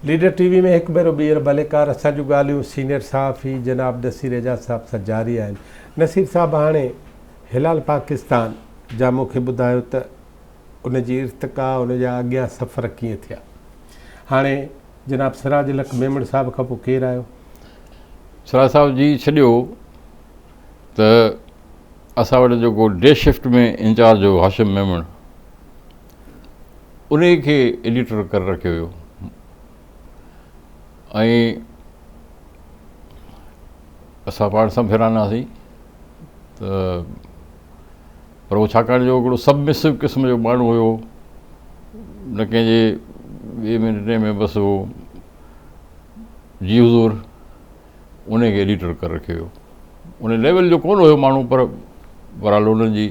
Leader ٽي V ۾ هڪ ڀيرو ٻيهر ڀليڪار اسان جون ڳالهيون سينيئر صحافي جناب نصير اعجاز صاحب سان جاري آهن. نصير صاحب هاڻي هلال پاڪستان جا مون کي ٻڌايو ته ان جي ارتقا ان جا اڳيان سفر ڪيئن ٿيا. هاڻي جناب سراج الحق ميمڻ صاحب کان پوء ڪير آيو؟ سراج صاحب جي ڇڏيو ته اسان وٽ جيڪو ڊي شفٽ ۾ انچارج هو هاشم ميمڻ انهي کي ايڊيٽر ڪري رکيو ويو ۽ اسان پاڻ سڀ حيران هئاسين ته پر هو ڇاڪاڻ جو هڪڙو سبمسو قسم جو ماڻهو هيو نه ڪنهن جي ٻئي ۾ ٽئين ۾ بس هو جي حضور ان کي ايڊيٽر ڪري رکيو ويو ان ليول جو ڪونه هيو ماڻهو پر بهرحال انهن جي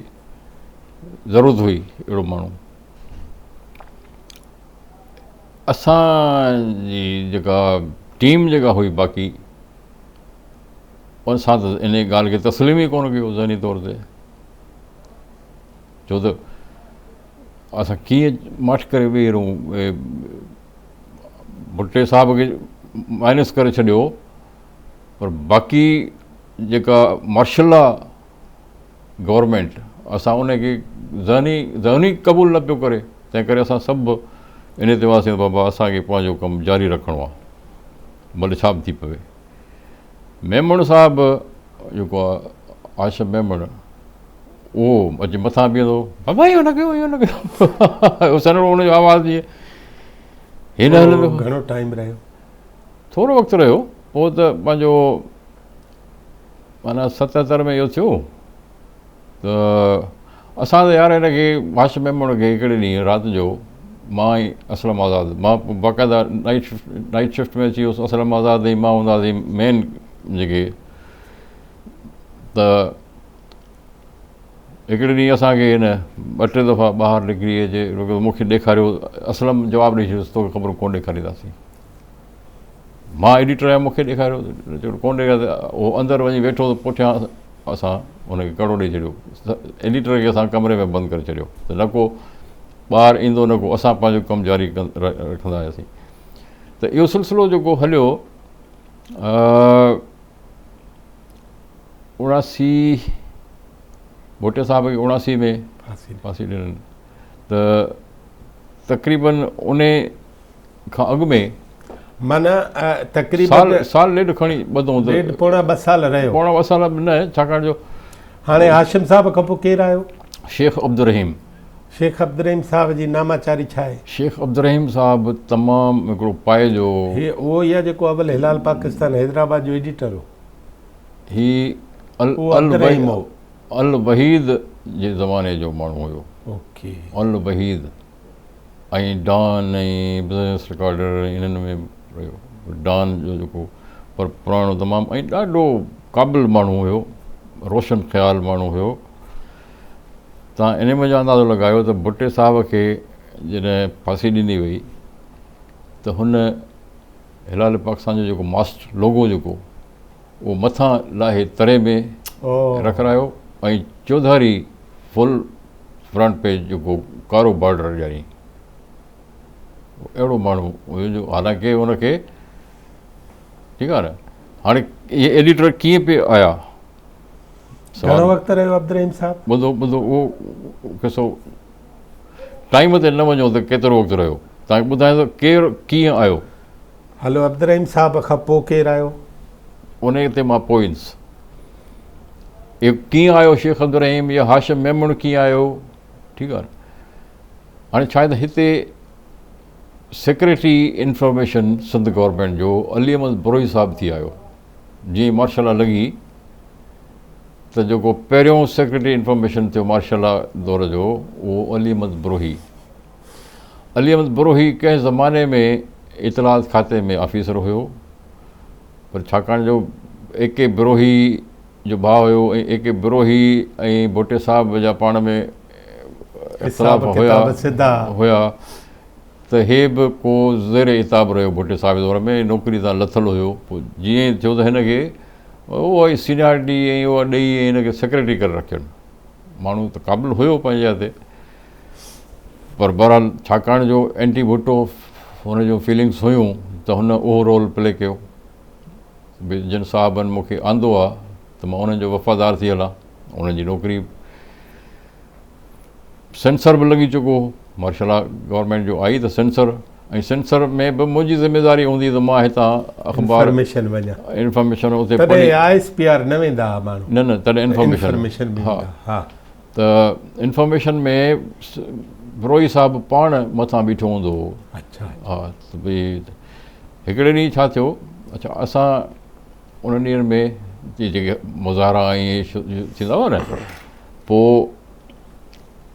ضرورت هئي اهڙو ماڻهو اسان جي جيڪا ٽيم جيڪا هئي باقي ان سان ته ان ڳالهه کي تسليم ئي ڪونه ڪيو ذهني طور تي ڇو ته اسان ڪيئن ماٺ ڪري ويهي رهون ڀٽي صاحب کي مائنس ڪري ڇڏيو پر باقي جيڪا مارشل لا گورنمينٽ اسان ان کي ذهني ذهني قبول نه پيو ڪري تنهن ڪري اسان سڀ ان تي هئاسين ته بابا اسان کي پنهنجو ڪم جاري رکڻو آهي ڀلي ڇا به ٿي پوي ميمڻ صاحب جيڪو آهي آشف ميمڻ اهو اچي مٿان بيهندو بابا اهو نه ڪيو اهو نه ڪيو اهو سنهڙو ان جو آواز جيئن هي نه هلندو گهڻو ٽائيم رهيو ٿورو وقت رهيو پوء ته پنهنجو معنيٰ 77 ۾ اهو ٿيو ته اسان ته يار هن کي هاشم ميمڻ کي هڪڙي ڏينهن رات جو مان ۽ اسلم آزاد مان باقاعده نائٽ شفٽ نائٽ شفٽ ۾ اچي ويس اسلم آزاد ۽ مان هونداسين مين جيڪي ته هڪڙي ڏينهن اسان کي هن ٻه ٽي دفعا ٻاهر نڪري اچي مون کي ڏيکاريو اسلم جواب ڏئي ڇڏيس توکي خبر ڪونه ڏيکارينداسين مان ايڊيٽر آهيان مون کي ڏيکاريو چيو ڪونه ڏيکاريو اهو اندر وڃي ويٺو ته پٺيان اسان هن کي ڪڙو ڏئي ڇڏيو ايڊيٽر کي اسان ڪمري ۾ بند ڪري ڇڏيو ته نه ڪو ٻاهر ايندو نه ڪو اسان پنهنجو ڪم جاري رکندا هياسين ته اهو سلسلو جيڪو هليو 79 ڀٽي صاحب کي 79 ۾ ڦاسي ڏنن ته تقريبن ان کان اڳ ۾ معنيٰ تقريبن سال سال ڏيڍ کڻي ٻڌو ته ڏيڍ پوڻا ٻه سال رهيو پوڻا ٻه سال به نه ڇاڪاڻ جو هاڻي هاشم صاحب کان پوء ڪير آيو؟ شيخ عبدالرحيم. شيخ عبدالرحيم صاحب جي ناماچاري ڇا آهي؟ شيخ عبدالرحيم صاحب تمام هڪڙو پائي جو. هي اهو ئي آهي جيڪو اول هلال پاڪستان حيدرآباد جو ايڊيٽر هو. هي اهو عبدالرحيم هو. الوحيد جي زماني جو ماڻهو هيو. اوڪي. الوحيد ۽ ڊان ۽ بزنس رڪارڊر ۽ انهن ۾ رهيو. ڊان جو جيڪو پر پراڻو تمام ۽ ڏاڍو قابل ماڻهو هيو، روشن خيال ماڻهو هيو. تان انهي منجهان اندازو لڳايو ته ڀٽي صاحب کي جڏهن ڦاسي ڏني وئي ته هن هلال پاڪستان جو جيڪو ماسٽ لوگو جيڪو اهو مٿان لاهي تري ۾ رکرايو ۽ چوڌاري فل فرنٽ پيج جيڪو ڪارو بارڊر ڏياري اهڙو ماڻهو هيو جو حالانڪه ان کي ٺيڪ آهي نه هاڻي اهي ايڊيٽر ڪيئن پئي آيا گهڻو وقت رهيو عبدالرحيم صاحب؟ ٻڌو ٻڌو اهو قصو ٽائيم تي نه وڃو ته ڪيترو وقت رهيو توهان کي ٻڌايان ٿو ڪير ڪيئن آيو. هلو عبدالرحيم صاحب کان پوء ڪير آيو؟ انهي تي مان پوء ايندس. اهو ڪيئن آيو شيخ عبدالرحيم يا هاشم ميمڻ ڪيئن آيو ٺيڪ آهي هاڻي ڇا آهي ته هتي سيڪريٽري انفارميشن سنڌ گورنمينٽ جو علي احمد بروهي صاحب ٿي آيو. جيئن مارشل لا لڳي ته جيڪو پهريون سيڪريٽري انفارميشن ٿيو مارشل لا دور جو اهو علي احمد بروهي. علي احمد بروهي ڪنهن زماني ۾ اطلاعات کاتي ۾ آفيسر هيو پر ڇاڪاڻ جو اي ڪي بروهي جو ڀاء هيو ۽ اي ڪي بروهي ۽ ڀٽي صاحب جا پاڻ ۾ اختلاف هيا هيا ته هي به ڪو زير عتاب رهيو ڀٽي صاحب جي دور ۾ نوڪري تان لٿل هيو پوء جيئن ئي ٿيو ته هن کي اها ئي سينيارٽي ۽ اها ڏئي ۽ هن کي سيڪريٽري ڪري رکين ماڻهو ته قابل هيو پنهنجي جاء تي پر بهرحال ڇاڪاڻ جو اينٽي ڀٽو هن جون فيلنگس هيون ته هن اهو رول پلي ڪيو ڀئي جن صاحبن مون کي آندو آ ته مان انهن جو وفادار ٿي هلان. انهن جي نوڪري سينسر به لڳي چڪو هو، مارشل لا گورنمينٽ جو آئي ته سينسر ۽ سينسر ۾ به منهنجي ذميواري هوندي ته مان هتان اخبار انفارميشن وڃان انفارميشن اتي تڏهن I S P R نه ويندا ها ماڻهو نه نه تڏهن انفارميشن انفارميشن به ويندا ها ته انفارميشن ۾ بروهي صاحب پاڻ مٿان بيٺو هوندو هو. اڇا ها ته ڀئي هڪڙي ڏينهن ڇا ٿيو اڇا اسان انهن ڏينهن ۾ جيڪي مظاهرا ۽ ٿيندا هئا نه پوء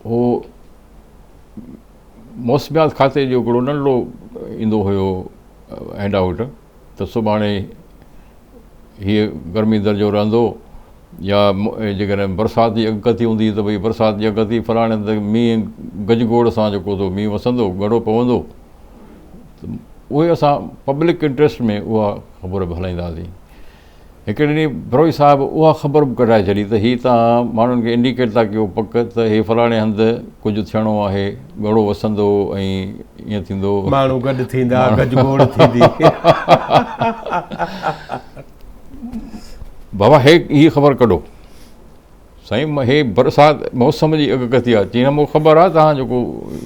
هو موسميات کاتي جو هڪڙو ننڍڙو ايندو هيو هينڊ آئوٽ ته سڀاڻي هيء گرمي درجو رهندو يا جيڪڏهن برسات جي اڳڪٿي هوندي ته ڀئي برسات جي اڳڪٿي فلاڻي هنڌ مينهن گجگوڙ سان جيڪو سو مينهن وسندو ڳڙو پوندو ته اهي اسان پبلڪ انٽريسٽ ۾ اها خبر به هلائيندا هئاسين. هڪڙي ڏينهن بروهي صاحب اها خبر به ڪڍائي ڇڏي ته هي توهان ماڻهن کي انڊيڪيٽ ٿا ڪيو پڪ ته هي فلاڻي هنڌ ڪجهه ٿيڻو آهي، ڳڙو وسندو ۽ ائين ٿيندو. ماڻهو گڏ ٿيندا، گجگوڙ ٿيندي. بابا هي هي خبر ڪڍو. سائين هي برسات موسم جي اڳڪٿي آهي. چيائين مون کي خبر آهي توهان جيڪو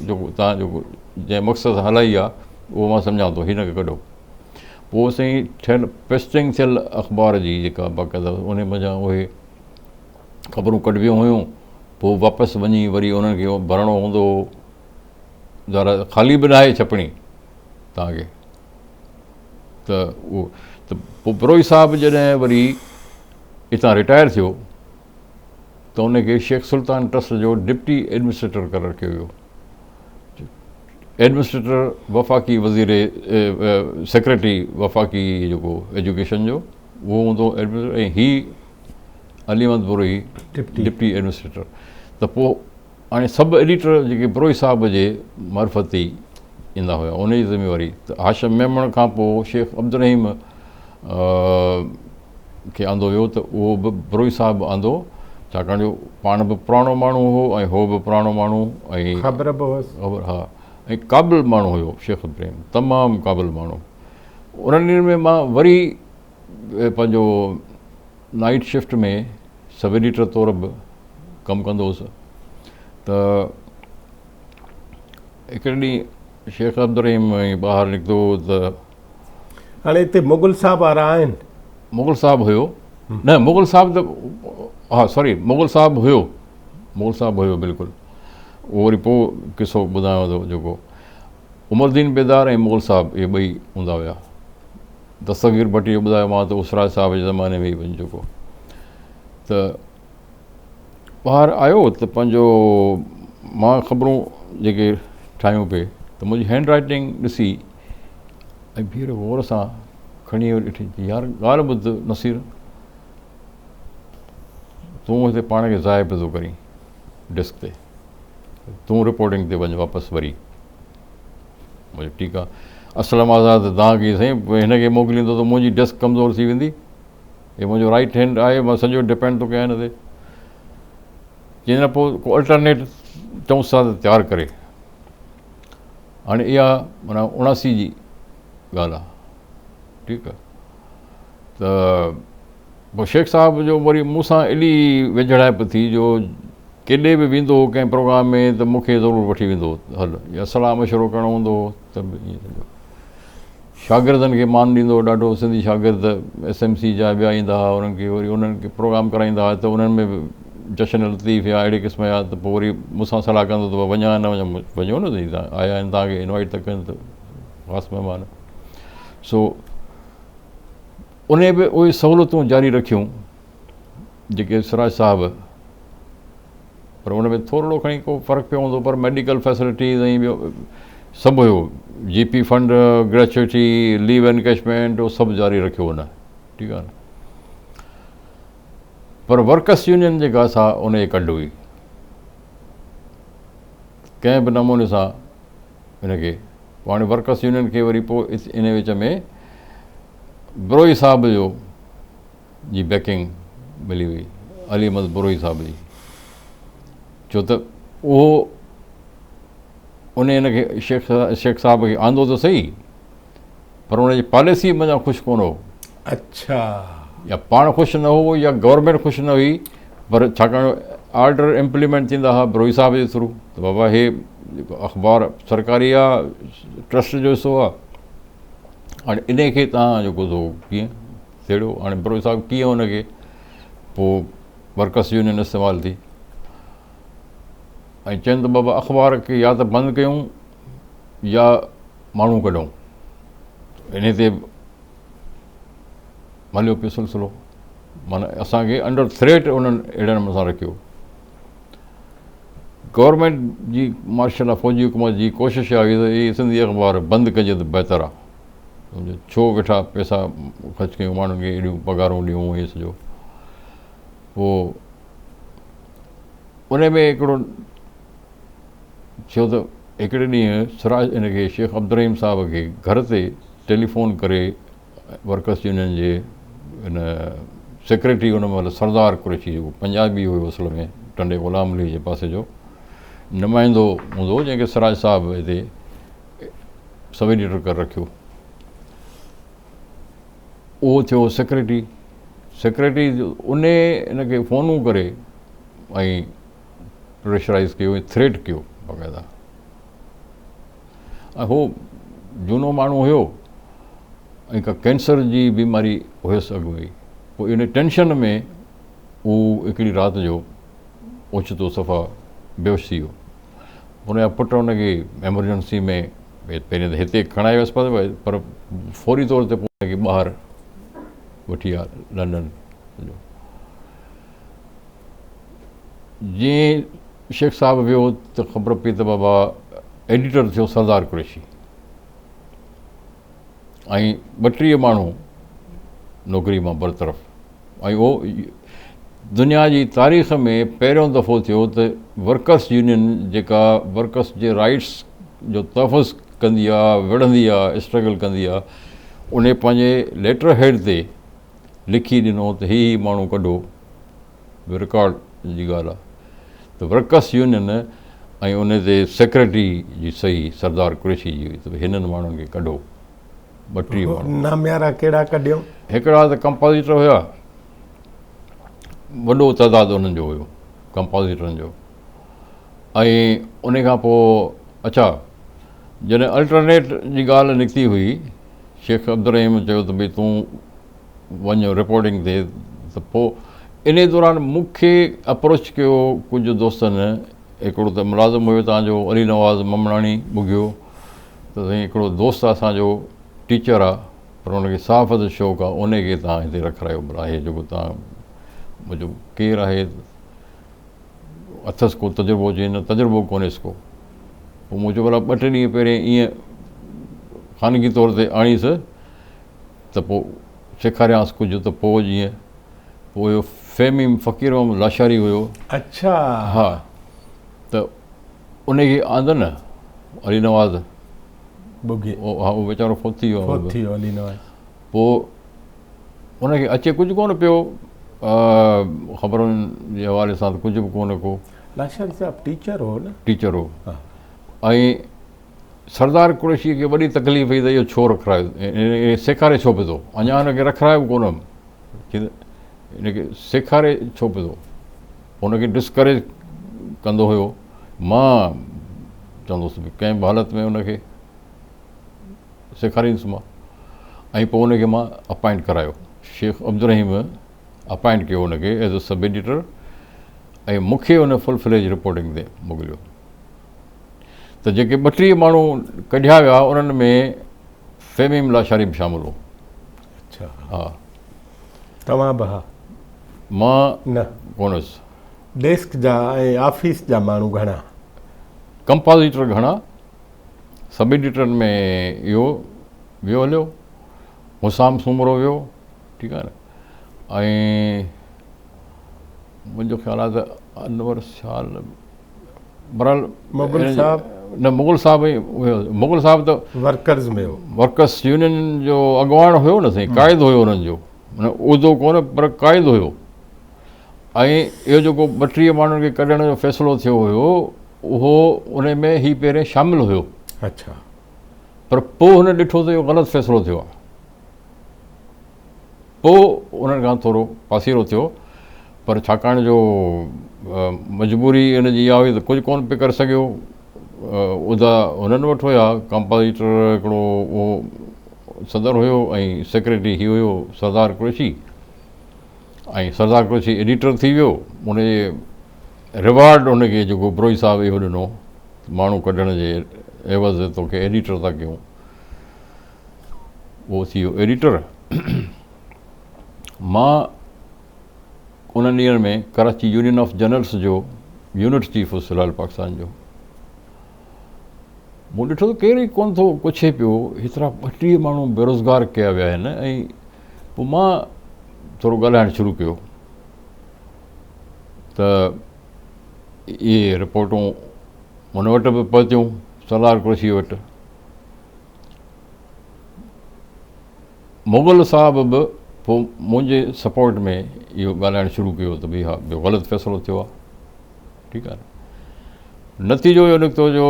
جيڪو توهان جيڪو جنهن مقصد سان هلائي آهي اهو مان سمجهان ٿو هن کي ڪڍو. پوء سائين ٺهيل پيسٽنگ ٿيل اخبار جي جيڪا باقاعده انهي منجهان اهي خبرون ڪڍبيون هيون پوء واپس وڃي وري انهن کي ڀرڻو هوندو هو ذرا خالي به ناهي ڇپڻي توهان کي ته اهو ته پوء بروهي صاحب جڏهن وري اتان رٽائر ٿيو ته ان کي شيخ سلطان ٽرسٽ جو ڊپٽي ايڊمنسٽريٽر ڪري رکيو ويو ايڊمنسٽريٽر وفاقي وزير سيڪريٽري وفاقي جيڪو ايجوڪيشن جو اهو هوندو ايڊمنسٽريٽر ۽ هي علي احمد بروهي ڊپٽي ايڊمنسٽريٽر ته پوء هاڻي سڀ ايڊيٽر جيڪي بروهي صاحب جي معرفت ئي ايندا هيا ان جي ذميواري ته هاشم ميمڻ کان پوء شيخ عبدالرحيم کي آندو ويو ته اهو به بروهي صاحب آندو ڇاڪاڻ جو پاڻ به پراڻو ماڻهو هو ۽ هو به پراڻو ماڻهو ۽ خبر به هئس خبر ها ۽ قابل ماڻهو هيو شيخ ابراهيم تمام قابل ماڻهو انهن ڏينهن ۾ مان وري پنهنجو نائيٽ شفٽ ۾ سب ايڊيٽر طور به ڪم ڪندو هوس ته هڪڙي ڏينهن شيخ عبدالرحيم ٻاهر نڪتو ته هاڻي هتي مغل صاحب وارا آهن. مغل صاحب هيو نه مغل صاحب ته ها سوري مغل صاحب هيو مغل صاحب هيو بلڪل اهو وري پوء قصو ٻڌايان ٿو جيڪو عمر دين بيدار ۽ مغل صاحب اهي ٻئي هوندا هيا دستگير ڀٽي جو ٻڌايو مان ته اسراج صاحب جي زماني ۾ ئي وڃي چڪو ته ٻاهر آيو ته پنهنجو مان خبرون جيڪي ٺاهيون پئي ته منهنجي هينڊ رائٽنگ ڏسي ۽ ٻيهر غور سان کڻي ڏٺي يار ڳالهه ٻڌ نصير تون هتي پاڻ کي ضايع پيو ٿو ڪرين ڊسڪ تي تون رپورٽنگ تي وڃ واپس وري مون چيو ٺيڪ آ اسلم آزاد دانهن ڪئي سائين هن کي موڪليندو ته منهنجي ڊسڪ ڪمزور ٿي ويندي هي منهنجو رائٽ هينڊ آهي مان سڄو ڊپينڊ ٿو ڪيان هن تي چيائين نه پوء ڪو الٽرنيٽ چئونس ٿا ته تيار ڪري هاڻي اها معنيٰ 79 جي ڳالهه آهي ٺيڪ آهي ته پوء شيخ صاحب جو وري مون سان ايڏي ويجهڙائپ ٿي جو ڪيڏي به ويندو هو ڪنهن پروگرام ۾ ته مون کي ضرور وٺي ويندو هو هل يا صلاح مشورو ڪرڻو هوندو هو ته به ائين ٿيندو شاگردن کي مان ڏيندو هو ڏاڍو سنڌي شاگرد ايس ايم سي جا ٻيا ايندا هئا انهن کي وري انهن کي پروگرام ڪرائيندا هئا ته انهن ۾ به جشن لطيف يا اهڙي قسم جا ته پوء وري مون سان صلاح ڪندو ته وڃان نه وڃان وڃو نه تان آيا آهن تان کي انوائٽ ٿا ڪن ته خاص مهمان سو انهي به اهي سهولتون جاري رکيون جيڪي سراج صاحب پر ان ۾ ٿورڙو کڻي ڪو فرق پيو هوندو پر ميڊيڪل فيسلٽيز ۽ ٻيو سڀ هيو جي P fund gratuity leave encashment اهو سڀ جاري رکيو هن ٺيڪ آهي نه پر ورڪرس يونين جيڪا سا ان جي ڪڍ هئي ڪنهن به نموني سان ان کي هاڻي ورڪرس يونين کي وري پوء ان وچ ۾ بروهي صاحب جو جي بيڪنگ ملي هئي علي احمد بروهي صاحب جي ڇو ته اهو ان هن کي شيخ شيخ صاحب کي آندو ته صحيح پر ان جي پاليسي منجهان خوش ڪونه هو. اڇا. يا پاڻ خوش نه هو يا گورنمينٽ خوش نه هئي پر ڇاڪاڻ جو آرڊر امپليمينٽ ٿيندا هئا بروهي صاحب جي ٿرو ته بابا هي جيڪو اخبار سرڪاري آ ٽرسٽ جو حصو آ هاڻي ان کي تان جيڪو سو ڪيئن ٿيڙيو هاڻي بروهي صاحب ڪيئن ان کي پوء ورڪرس يونين استعمال ٿي ۽ چين ته بابا اخبار کي يا ته بند ڪيون يا ماڻهو ڪڍون انهي تي هليو پيو سلسلو معنيٰ اسانکي انڊر ٿريٽ انهن اهڙي نموني سان رکيو گورنمينٽ جي مارشل لا فوجي حڪومت جي ڪوشش آهي ته هي سنڌي اخبار بند ڪجي ته بهتر آهي سمجھو ڇو ويٺا پئسا خرچ ڪيون ماڻهن کي ايڏيون پگهارون ڏيون هي سڄو پوء ان ۾ هڪڙو ٿيو ته هڪڙي ڏينهن سراج ان کي شيخ عبدالرحيم صاحب کي گهر تي ٽيليفون ڪري ورڪرس يونين جي ان سيڪريٽري ان مهل سردار قريشي جيڪو پنجابي هيو اصل ۾ ٽنڊي غلام علي جي پاسي جو نمائندو هوندو هو جنهن کي سراج صاحب هتي سب ايڊيٽر ڪري رکيو اهو ٿيو سيڪريٽري سيڪريٽري ان ان کي فونون ڪري ۽ پريشرائيز ڪيو ۽ ٿريٽ ڪيو باقاعده ۽ هو جهونو ماڻهو هيو ۽ ڪا ڪينسر جي بيماري هيس اڳ ۾ ئي پوء ان ٽينشن ۾ هو هڪڙي رات جو اوچتو صفا بيهوش ٿي ويو ان جا پٽ ان کي ايمرجنسي ۾ پهرين ته هتي کڻائي ويس پر فوري طور تي پوء ان کي ٻاهر وٺي ويا لنڊن جيئن شيخ صاحب ويو ته خبر پئي ته بابا ايڊيٽر ٿيو سردار قريشي ۽ ٻٽيهه ماڻهو نوڪري مان برطرف ۽ اهو دنيا جي تاريخ ۾ پهريون دفعو ٿيو ته ورڪرس يونين جيڪا ورڪرس جي رائٽس جو تحفظ ڪندي آ وڙهندي آ اسٽرگل ڪندي آ ان پنهنجي ليٽر هيڊ تي لکي ڏنو ته هي هي ماڻهو ڪڍو رڪارڊ جي ڳالهه آ ته ورڪرس يونين ۽ ان تي سيڪريٽري جي صحيح سردار قريشي جي هئي ته هنن ماڻهن کي ڪڍو 32 ماڻهو. ناميارا ڪهڙا ڪڍيو؟ هڪڙا ته ڪمپازيٽر هيا وڏو تعداد انهن جو هيو ڪمپازيٽرن جو ۽ ان کان پوء اڇا جڏهن الٽرنيٽ جي ڳالهه نڪتي هئي شيخ عبدالرحيم چيو ته ڀئي تون وڃ رپورٽنگ تي ته پوء انهي دوران مون کي اپروچ ڪيو ڪجهه دوستن هڪڙو ته ملازم هيو تان جو علي نواز ممڻاڻي ٻگهيو ته سائين هڪڙو دوست آ اسان جو ٽيچر آ پر ان کي صحافت جو شوق آ انهي کي تان هتي رکرايو ڀلا هي جيڪو تان منهنجو ڪير آهي اٿس ڪو تجربو چي نه تجربو ڪونهيس ڪو پوء مون چيو ڀلا ٻه ٽي ڏينهن پهرين ائين خانگي طور تي آڻيس ته پوء سيکاريانس ڪجهه ته پوء جيئن پوء اهو فهمي فقير محمد لاشاري هيو. اڇا. ها ته ان کي آند نه علي نواز ٻگهي. ها اهو ويچارو فوت ٿي ويو. فوت ٿي ويو علي نواز. پوء ان کي اچي ڪجهه ڪونه پيو خبرن جي حوالي سان ته ڪجهه به ڪونه ڪو. لاشاري صاحب ٽيچر هو نه؟ ٽيچر هو ۽ سردار قريشي کي وڏي تڪليف هئي ته اهو ڇو رکرايو سيکاري ڇو پيو ٿو اڃا هن کي رکرايو به ڪونه هئم هن کي سيکاري ڇو پيو ٿو هن کي ڊسڪريج ڪندو هيو مان چوندو هوس ڪنهن به حالت ۾ هن کي سيکاريندس مان ۽ پوء هن کي مان اپائنٽ ڪرايو شيخ عبدالرحيم اپائنٽ ڪيو هن کي ايز اي سب ايڊيٽر ۽ مون کي هن فل فليج رپورٽنگ تي موڪليو ته جيڪي 32 ماڻهو ڪڍيا ويا انهن ۾ فهميم لاشاري به شامل هو. اڇا ها توهان به ها؟ مان نه ڪونه هيس. ڊيسڪ جا ۽ آفيس جا ماڻهو گهڻا؟ ڪمپازيٽر گهڻا، سب ايڊيٽرن ۾ اهو ويو هليو، حسام سومرو ويو، ٺيڪ آهي نه ۽ منهنجو خيال آهي ته انور سيال بھرحال مغل صاحب نه مغل صاحب ئي هيو مغل صاحب ته ورڪرز ۾ هو ورڪرز يونين جو اڳواڻ هيو نه سائين قائد هيو انهن جو معنيٰ عهدو ڪونه پر قائد هيو ۽ اهو جيڪو 32 ماڻهن کي ڪڍڻ جو فيصلو ٿيو هيو اهو ان ۾ هي پهرين شامل هيو اڇا. پر پوء هن ڏٺو ته اهو غلط فيصلو ٿيو آهي. پوء انهن کان ٿورو پاسيرو ٿيو پر ڇاڪاڻ جو مجبوري ان جي اها هئي ته ڪجهه ڪونه پئي ڪري سگهيو. عهدا هنن وٽ هيا، ڪمپازيٽر هڪڙو اهو صدر هيو ۽ سيڪريٽري هي هيو سردار قريشي ۽ سردار قريشي ايڊيٽر ٿي ويو. ان جي ريوارڊ هن کي جيڪو بروهي صاحب اهو ڏنو ماڻهو ڪڍڻ جي عيوض توکي ايڊيٽر ٿا ڪيون. اهو ٿي ويو ايڊيٽر. مان انهن ڏينهن ۾ ڪراچي يونين آف جنرلس جو يونٽ چيف هوس هلال پاڪستان جو. مون ڏٺو ته ڪير ئي ڪونه ٿو پڇي پيو، هيترا 32 ماڻهو بيروزگار ڪيا ويا آهن ۽ پوء مان ٿورو ڳالهائڻ شروع ڪيو ته اهي رپورٽون هن وٽ به پهتيون سردار قريشي وٽ. مغل صاحب به پوء منهنجي سپورٽ ۾ اهو ڳالهائڻ شروع ڪيو ته ڀئي ها اهو غلط فيصلو ٿيو آهي ٺيڪ آهي نتيجو اهو نڪتو جو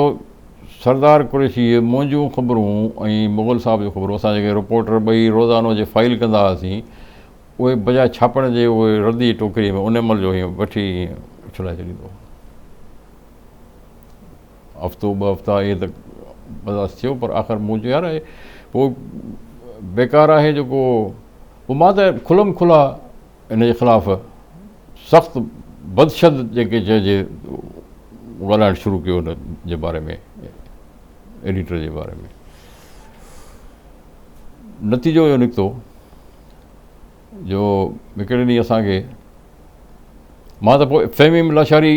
سردار قريشي منهنجون خبرون ۽ مغل صاحب جون خبرون اسان جيڪي رپورٽر ٻئي روزانو جي فائل ڪندا هئاسين اهي بجاء ڇاپڻ جي اهي ردي ٽوڪري ۾ ان مهل جو ائين وٺي ائين اڇلائي ڇڏيندو هو. هفتو ٻه هفتا ائين ته برداشت ٿيو پر آخر مون چيو يار پوء بيڪار آهي جيڪو پوء مان ته کلم کلا ان جي خلاف سخت بدشد جيڪي چئجي ڳالهائڻ شروع ڪيو ان جي باري ۾ ايڊيٽر جي باري ۾ نتيجو اهو نڪتو جو هڪڙي ڏينهن اسان کي مان ته پوء فهميم لاشاري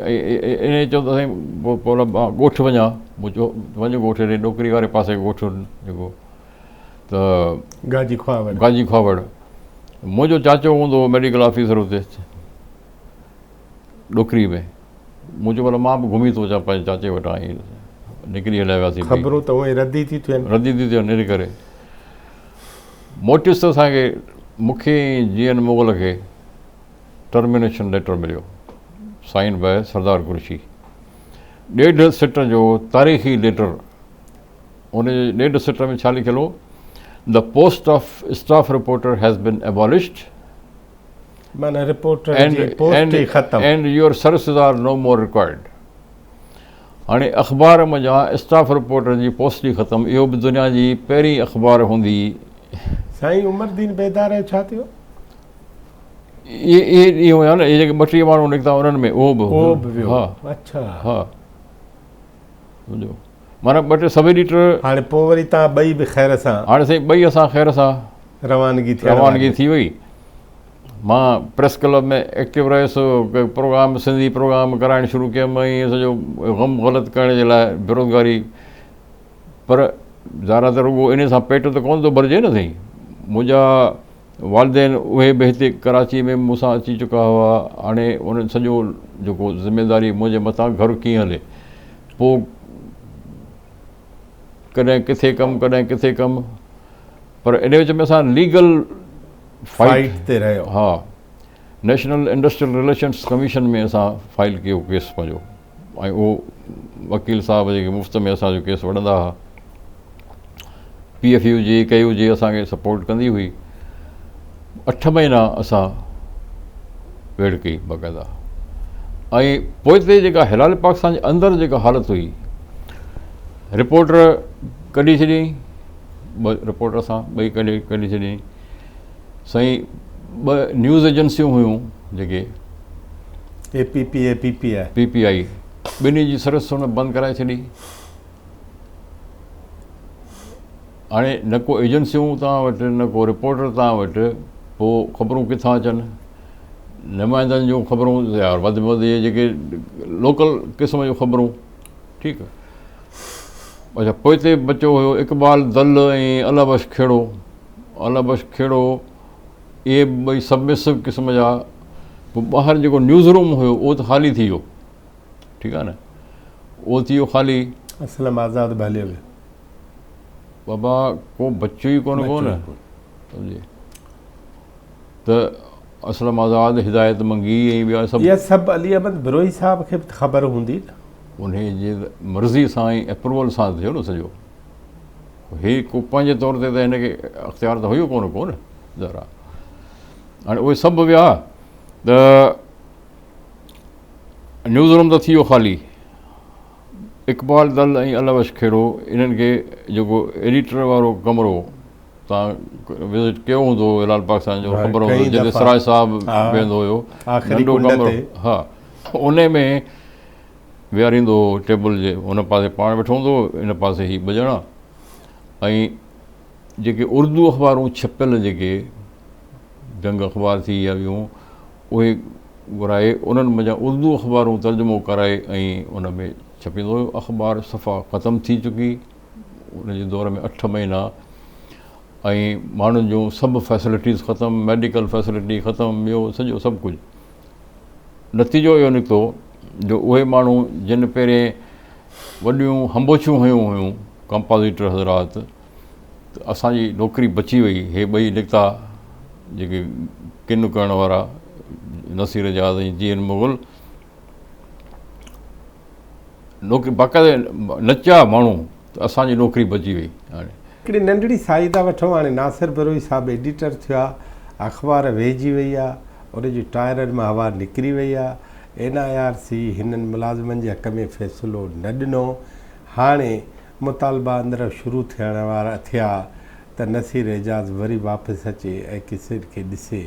انهيء چيو ته سائين پوء مان ڳوٺ وڃان مون چيو وڃ ڳوٺ هيڏي ڏوڪري واري پاسي ڳوٺ جيڪو ته گاجي خواوڙ گاجي خواوڙ منهنجو چاچو هوندو هو ميڊيڪل آفيسر اتي ڏوڪري ۾ مون چيو ڀلا مان به گهمي ٿو اچان پنهنجي چاچي وٽان ۽ نڪري هليا وياسين خبرون ته هونئن ردي ٿي ٿين ردي ٿي ٿين ان ڪري موٽيس ته اسان کي مون کي ۽ جي اين مغل کي ٽرمينيشن ليٽر مليو سائن باء سردار قريشي ڏيڍ سٽ جو تاريخي ليٽر ان جي ڏيڍ سٽ ۾ ڇا لکيل هو the post of staff reporter has been abolished معنيٰ رپورٽر جي پوسٽ ئي ختم and your services are no more required هاڻي اخبار منجهان اسٽاف رپورٽر جي پوسٽ ئي ختم اهو به دنيا جي پهرين اخبار هوندي. سائين عمر دين بيدار جو ڇا ٿيو؟ اهي اهي ڏينهن هيا نه اهي جيڪي 32 ماڻهو نڪتا انهن ۾ اهو به اهو به ويو ها اڇا ها سمجهو معنيٰ ٻه ٽي سب ايڊيٽر هاڻي پوء وري تان ٻئي به خير سان هاڻي سائين ٻئي اسان خير سان روانگي ٿيڻ روانگي ٿي وئي مان پريس ڪلب ۾ ايڪٽو رهيس، پروگرام سنڌي پروگرام ڪرائڻ شروع ڪيم ۽ سڄو غم غلط ڪرڻ جي لاء بيروزگاري پر ظاهر آهي ته رڳو انهي سان پيٽ ته ڪونه ٿو ڀرجي نه سائين منهنجا والدين اهي به هتي ڪراچي ۾ مون سان اچي چڪا هئا هاڻي انهن سڄو جيڪو ذميداري منهنجي مٿان گهر ڪيئن هلي پوء ڪڏهن ڪٿي ڪم ڪڏهن ڪٿي ڪم پر ان وچ ۾ اسان ليگل فائيٽ تي رهيو. ها نيشنل انڊسٽريل رليشنس ڪميشن ۾ اسان فائل ڪيو ڪيس پنهنجو ۽ اهو وڪيل صاحب جيڪي مفت ۾ اسان جو ڪيس وڙهندا هئا پي ايف يو جي ڪي يو جي اسان کي سپورٽ ڪندي هئي اٺ مهينا اسان ويڙهه ڪئي باقاعده ۽ پوئتي جيڪا هلال پاڪستان جي اندر جيڪا حالت هئي رپورٽر ڪڍي ڇڏيائين ٻه رپورٽر اسان ٻئي ڪڍي ڪڍي ڇڏيائين سائين ٻه نيوز ايجنسيون هيون جيڪي اي پي پي ۽ پي پي آء پي پي آء ٻنهي جي سروس هن بند ڪرائي ڇڏي هاڻي نه ڪو ايجنسيون توهان وٽ نه ڪو رپورٽر توهان وٽ پوء خبرون ڪٿان اچن نمائندن جون خبرون يار وڌ ۾ وڌ اهي جيڪي لوڪل قسم جون خبرون ٺيڪ اچا پوئتي بچو هيو اقبال دل ۽ الله بخش کهڙو الله بخش کهڙو اهي ٻئي سبمسو قسم جا پوء ٻاهر جيڪو نيوز روم هيو اهو ته خالي ٿي ويو ٺيڪ آهي نه اهو ٿي ويو خالي اسلم آزاد به هليو ويو بابا ڪو بچو ئي ڪونه ڪو نه سمجهي ته اسلم آزاد هدايت منگي ۽ ٻيا سڀ اها سڀ علي احمد بروهي صاحب کي به خبر هوندي نه انهي جي مرضي سان ۽ اپروول سان ٿيو نه سڄو. هي ڪو پنهنجي طور تي ته هن کي اختيار ته هيو ڪونه ڪو نه ظاهر آهي. هاڻي اهي سڀ ويا ته نيوز روم ته ٿي ويو خالي. اقبال دل ۽ الله بخش کهڙو انهن کي جيڪو ايڊيٽر وارو ڪمرو تان وزٽ ڪيو هوندو هلال پاڪستان جو خبر هوندو جتي سراج صاحب ويهندو هيو ننڍو ڪمرو ها ان ۾ ويهاريندو هو ٽيبل جي ان پاسي پاڻ ويٺو هوندو هو ان پاسي هي ٻه ڄڻا ۽ جيڪي اردو اخبارون ڇپيل جيڪي جنگ اخبار ٿي يا ٻيون اهي گهرائي انهن منجهان اردو اخبارون ترجمو ڪرائي ۽ ان ۾ ڇپيندو هيو. اخبار صفا ختم ٿي چڪي ان جي دور ۾ اٺ مهينا ۽ ماڻهن جون سڀ فيسلٽيز ختم، ميڊيڪل فيسلٽي ختم، ٻيو سڄو سڀ ڪجهه. نتيجو اهو نڪتو جو اهي ماڻهو جن پهرين وڏيون هنبوڇيون هنيون هيون ڪمپازيٽر حضرات ته اسان جي نوڪري بچي وئي. هي ٻئي نڪتا جيڪي ڪن ڪرڻ وارا نصير اعجاز ۽ جي اين مغل نوڪري باقاعده نچيا ماڻهو ته اسان جي نوڪري بچي وئي. هاڻي. هڪڙي ننڍڙي ساهي ٿا وٺون. هاڻي ناصر بروهي صاحب ايڊيٽر ٿيو آ، اخبار ويهجي وئي آ، ان جي ٽائرن مان هوا نڪري وئي آ، اين I R C هنن ملازمن جي حق ۾ فيصلو نه ڏنو، هاڻي مطالبا اندر شروع ٿيڻ وارا ٿيا ته نصير اعجاز وري واپس اچي ۽ قصي کي ڏسي.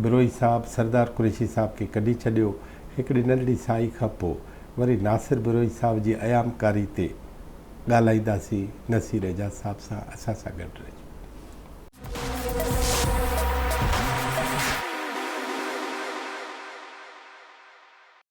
بروهي صاحب سردار قريشي صاحب کي ڪڍي ڇڏيو. هڪڙي ننڍڙي ساهي کان پوء وري ناصر بروهي صاحب جي ايامڪاري تي ڳالهائينداسين. نصير اعجاز صاحب سان اسان سان گڏ رهجو.